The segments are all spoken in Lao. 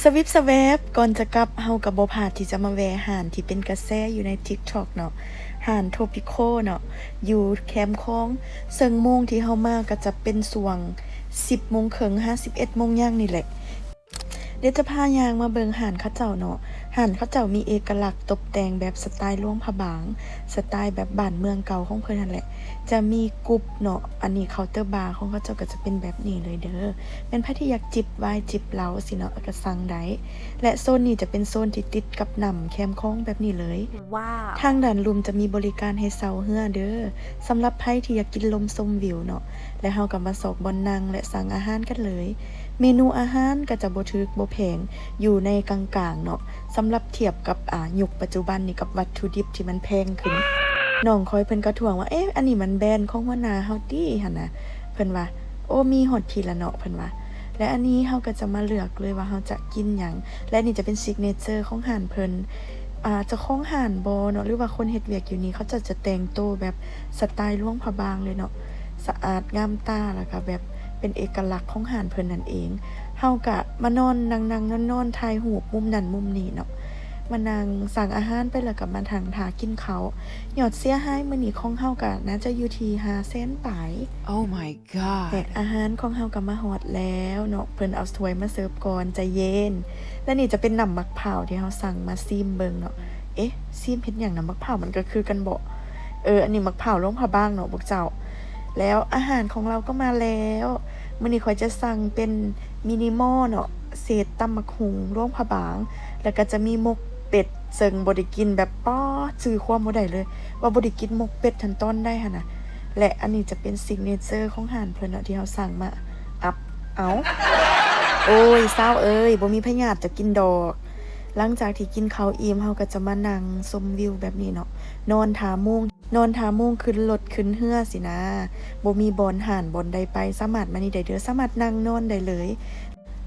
ສະວິບສະແວບ ກ່ອນຈະກັບ ເຮົາກໍບໍ່ພາດທີ່ຈະມາແວ່ຮ້ານທີ່ເປັນກະແສຢູ່ໃນ TikTok ເນາະ, ຮ້ານ Tropico ເນາະ ຢູ່ແຄມຂອງ. ເຊິ່ງໂມງທີ່ເຮົາມາກໍຈະເປັນຊ່ວງສິບໂມງເຄິ່ງຫາສິບເອັດໂມງຫຍັງນີ້ແຫຼະ. ດຽວຈະພາຍ່າງມາເບິ່ງຮ້ານເຂົາເຈົ້າເນາະ. ຮ້ານເຂົາເຈົ້າມີເອກະລັກຕົບແຕ່ງແບບສະໄຕຫຼວງພະບາງ, ສະໄຕແບບບ້ານເມືອງເກົ່າຂອງເພິ່ນຫັ້ນແຫຼະ. ຈະມີກຸບເນາະ, ອັນນີ້ເຄົາເຕີບາຂອງເຂົາເຈົ້າກໍຈະເປັນແບບນີ້ເລີຍເດີ. ແມ່ນໃຜທີ່ຢາກຈິບວາຍຈິບເຫຼົ້າຊີ້ເນາະ ກໍສັ່ງໄດ້. ແລະ ໂຊນນີ້ຈະເປັນໂຊນທີ່ຕິດກັບນ້ຳແຄມຂອງແບບນີ້ເລີຍ. ວ້າວ. ທາງດ້ານລຸ່ມຈະມີບໍລິການໃຫ້ເຊົ່າເຮືອເດີ, ສຳລັບໃຜທີ່ຢາກກິນລົມຊົມວິວເນາະ. ແລະ ເຮົາກໍມາຊອກບ່ອນນັ່ງ ແລະ ສັ່ງອາຫານກັນເລີຍ. ເມນູອາຫານກໍຈະບໍ່ຖືກບໍ່ແພງ, ຢູ່ໃນກາງໆເນາະ. ສຳລັບທຽບກັບ ອາ ຍຸກປັດຈຸບັນນີ້ ກັບວັດຖຸດິບທີ່ມັນແພງຂຶ້ນ, ນ້ອງຂ້ອຍເພິ່ນກໍທ້ວງວ່າ ເອະ ອັນນີ້ມັນແບຣນຂອງຫົວໜ້າເຮົາຕິຫັ້ນນະ. ເພິ່ນວ່າ ໂອ້ ມີຮອດພີ້ລະເນາະ ເພິ່ນວ່າ. ແລະ ອັນນີ້ເຮົາກໍຈະມາເລືອກເລີຍວ່າເຮົາຈະກິນຫຍັງ. ແລະ ນີ້ຈະເປັນ signature ຂອງຮ້ານເພິ່ນ. ອາ ເຈົ້າຂອງຮ້ານບໍເນາະ ຫຼືວ່າຄົນເຮັດວຽກຢູ່ນີ້ ເຂົາເຈົ້າຈະແຕ່ງໂຕແບບສະໄຕຫຼວງພະບາງເລີຍເນາະ, ສະອາດງາມຕາ ແລ້ວກໍແບບເປັນເອກະລັກຂອງຮ້ານເພິ່ນນັ້ນເອງ. ເຮົາກະມານອນ ນັ່ງໆນອນໆ ຖ່າຍຮູບມຸມນັ້ນມຸມນີ້ເນາະ, ມານັ່ງສັ່ງອາຫານໄປ ແລ້ວກໍມານັ່ງຖ້າກິນເຂົ້າ. ຍອດເສຍຫາຍມື້ນີ້ຂອງເຮົາກະໜ້າຈະຢູ່ທີ່ຫ້າແສນປາຍ. Oh my god. ແລະ ອາຫານຂອງເຮົາກໍມາຮອດແລ້ວເນາະ, ເພິ່ນເອົາຖ້ວຍມາເສີບກ່ອນ, ໃຈເຢັນ. ແລະ ນີ້ຈະເປັນນ້ຳໝາກພ້າວທີ່ເຮົາສັ່ງມາຊີມເບິ່ງເນາະ. ເອະ ຊີມເຮັດຫຍັງ? ນ້ຳໝາກພ້າວມັນກໍຄືກັນບໍ? ເອີ ອັນນີ້ໝາກພ້າວຫຼວງພະບາງເນາະພວກເຈົ້າ. ແລ້ວອາຫານຂອງເຮົາກໍມາແລ້ວ. ມື້ນີ້ຂ້ອຍຈະສັ່ງເປັນ minimal ເນາະ, ເສດຕຳໝາກຫຸ່ງຫຼວງພະບາງ, ແລ້ວກໍຈະມີໝົກເປັດ ເຊິ່ງບໍ່ໄດ້ກິນແບບ ປາດ ຈື່ຄວາມບໍ່ໄດ້ເລີຍ ວ່າບໍ່ໄດ້ກິນໝົກເປັດຫັ້ນຕອນໃດຫັ້ນນະ. ແລະ ອັນນີ້ຈະເປັນ signature ຂອງຮ້ານເພິ່ນເນາະ ທີ່ເຮົາສັ່ງມາອັບເອົາ. ໂອ້ຍ ສາວເອີຍ ບໍ່ມີພະຍາດຈະກິນດອກ. ຫຼັງຈາກທີ່ກິນເຂົ້າອີ່ມ ເຮົາກໍຈະມານັ່ງຊົມວິວແບບນີ້ເນາະ, ນອນຖ້າໂມງ ນອນຖ້າໂມງຂຶ້ນລົດຂຶ້ນເຮືອຊີ້ນະ. ບໍ່ມີບ່ອນຮ້ານບ່ອນໃດໄປ, ສາມາດມານີ້ໄດ້ເດີ, ສາມາດນັ່ງນອນໄດ້ເລີຍ.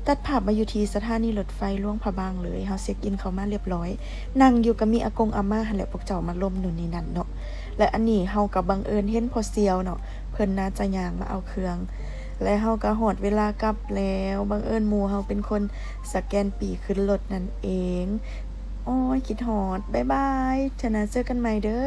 ຕັດພາບມາຢູ່ທີ່ສະຖານີລົດໄຟຫຼວງພະບາງເລີຍ. ເຮົາເຊັກອິນເຂົ້າມາລຽບລ້ອຍ, ນັ່ງຢູ່ກໍມີອາກົງອາມ່າຫັ້ນແຫຼະ, ພວກເຈົ້າມັກລົມໂນ່ນນີ້ນັ້ນເນາະ. ແລະ ອັນນີ້ເຮົາກໍບັງເອີນເຫັນພໍ່ສ່ຽວເນາະ, ເພິ່ນໜ້າຈະຍ່າງມາເອົາເຄື່ອງ. ແລະ ເຮົາກໍຮອດເວລາກັບແລ້ວ, ບັງເອີນໝູ່ເຮົາເປັນຄົນສະແກນປີ້ຂຶ້ນລົດນັ້ນເອງ. ໂອ້ຍ ຄິດຮອດ, ບາຍບາຍ, ເທື່ອໜ້າເຈີກັນໃໝ່ເດີ.